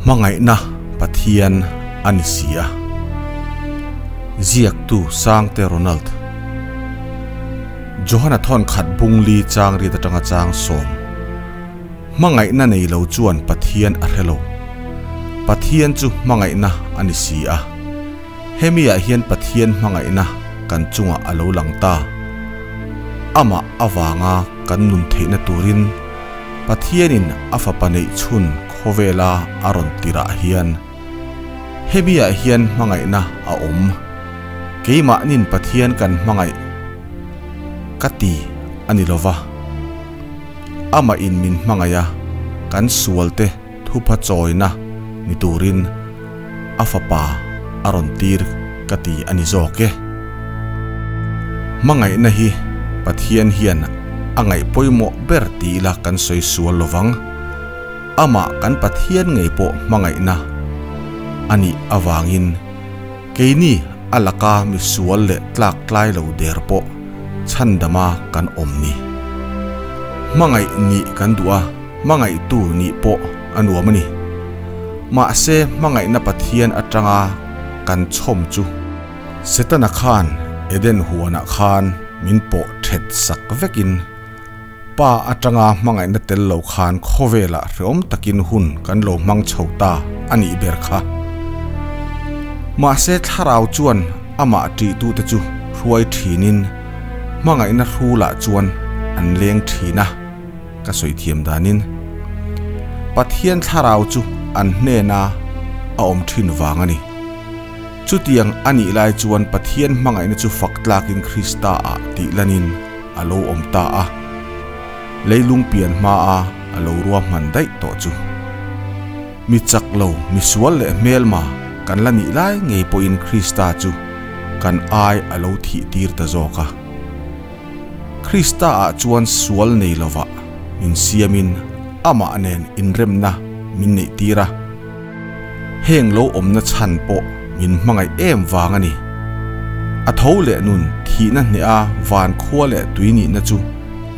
Hmangaihna Pathian a ni si a. Ziaktu Sangte Ronald. Johana thawn khat bung li chang riat atanga chang sawm. Hmangaihna nei lo chuan Pathian a hre lo. Pathian chu hmangaihna a ni si a. Hemi ah hian Pathian hmangaihna kan chungah a lo lang ta. Amah avanga kan nun theihna turin Pathianin a Fapa neih chhun khawvela a rawn tirah hian hemi ah hian hmangaihna a awm. Keimahnin Pathian kan hmangaih ka ti a ni lova, amah in min hmangaih a, kan sualte thupha chawina ni turin a Fapa a rawn tir ka ti a ni zawk e. Hmangaihna hi Pathian hian a ngaih pawimawh ber ti ila kan sawi sual lovang. Amah kan Pathian ngei pawh hmangaihna a nih avangin keini a laka misual leh tlak tlai lo der pawh chhandama kan awm ni. Hmangaih nih kan duh a, hmangaihtu nih pawh a nuam a ni. Mahse hmangaihna Pathian atanga kan chhawm chu. Setana khan Eden huanah khan min pawh thet sak vekin Pa atanga hmangaihna tel lo khan khawvelah hreawm takin hun kan lo hmang chho ta a nih ber kha. Mahse thlarau chuan amah ṭihtute chu hruai ṭhinin hmangaihna hrulah chuan an leng ṭhin a, ka sawi thiam danin Pathian thlarau chu an hnena a awm ṭhin vang a ni. Chutiang a nih lai chuan Pathian hmangaihna chu fak tlakin Krista-ah tih lanin a lo awm ta a, leilung pian hmaa a lo ruahman daih tawh chu. Mi chak lo, mi sual leh hmelma kan la nih lai ngei pawhin Krista chu kan ai a lo thih tir ta zawk a. Krista-ah chuan sual nei lovah min siamin amah nen inremna min neih tir a. Heng lo awmna chhan pawh min hmangaih em vang a ni. A tho leh nun thihna hneha van khua leh tui nihna chu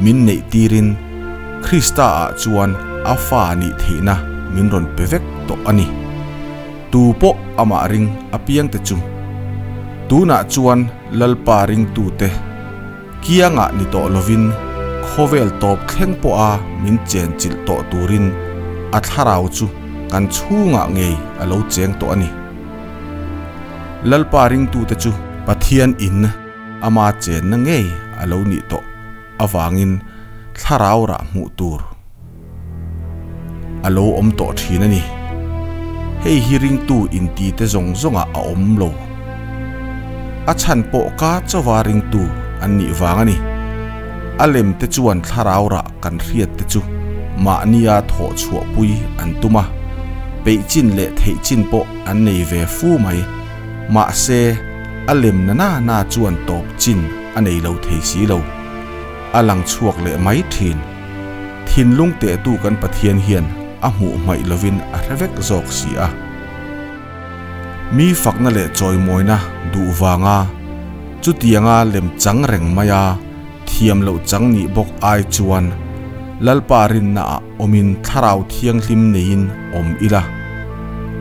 min neih tirin Krista-ah chuan a fa nih theihna min rawn pe vek tawh a ni. Tu pawh amah ring apiangte chu tunah chuan Lalpa ringtute kiangah ni tawh lovin khawvel tawp thleng pawha min chenchilh tawh turin a thlarau chu kan chhungah ngei a lo cheng tawh a ni. Lalpa ringtute chu Pathian in ama chenna ngei a lo nih tawh avangin thlarau rah hmuh tur a lo awm tawh thin a ni. Hei hi ringtu intite zawng zawngah a awm lo. A chhan pawh ka chauva ringtu an nih vang a ni. A lem te chuan thlarau rah kan hriat te chu mahnia thawh chhuahpui an tum a, peih chin leh theih chin pawh an nei ve fu mai. Mahse, a lem na na na chuan tawp chin a nei lo thei si lo. A lang chhuak leh mai thin. Thinlung tehtu kan Pathian hian a hmuh hmaih lovin a hre vek zawk si a. Mi fakna leh chawimawina duh vanga chutianga lem chang reng maia thiam loh chang nih bawk ai chuan Lalpa rinnaah awmin thlarau thianghlim neiin awm ila,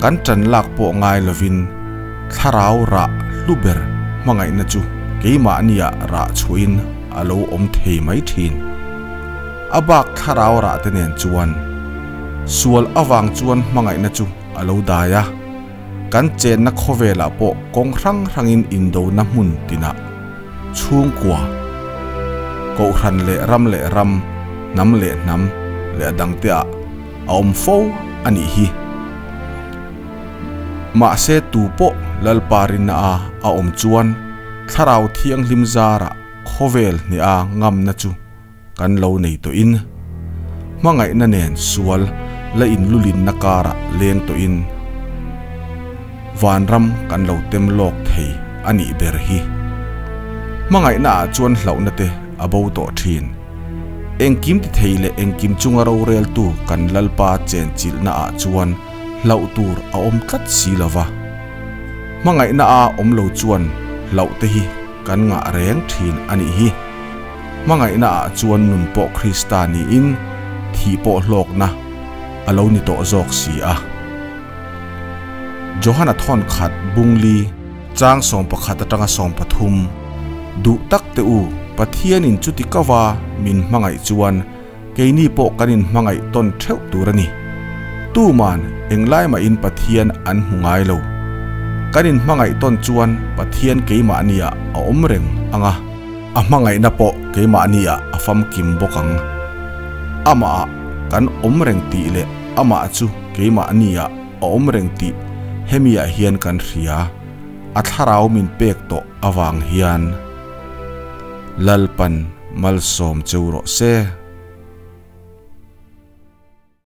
kan ṭan lak pawh ngai lovin thlarau rah hlu ber hmangaihna chu keimahniah rah chhuahin a lo awm thei mai ṭhin. A bak thlarau rah te nen chuan sual avang chuan hmangaihna chu a lo dai a, kan chenna khawvelah pawh kawng hrang hrangin indona hmun tinah chhungkua, kohhran leh ram leh ram, hnam leh hnam leh a dangte ah a awm fo a nih hi. Mahse tu pawh Lalpa rinna a a awm chuan thlarau thianghlim zarah khawvel hneha ngamna chu kan lo nei tawhin, hmangaihna nen sual la inlulinna karah leng tawhin vanram kan lo tem lawk thei a nih ber hi. Hmangaihna ah chuan hlauhna te a bo tawh thin. Engkim ti thei leh engkim chunga roreltu kan Lalpa chenchilhna ah chuan hlauh tur a awm tlat si lova. Hmangaihna a awm lo chuan hlauh te hi kan ngah reng thin a nih hi. Hmangaihna ah chuan nun pawh Krista niin thih pawh hlawkna a lo ni tawh zawk si a. Johana thawn khat bungli chang 11 atanga 13 du tak te u Pathianin chuti kawa min hmangai chuan keini pawh kanin hmangai ton theuh tur ani. Tuman englai ma in Pathian an hmungai lo. Kanin hmangai ton chuan Pathian keima ania a awm reng anga a hmangai na pawh keima ania a fam kim bawkang. Ama a kan awm reng ti le ama chu keima ania a awm reng ti hemia hian kan hria a thlarau min pek to awang hian. Lalpan malsom cheuro se.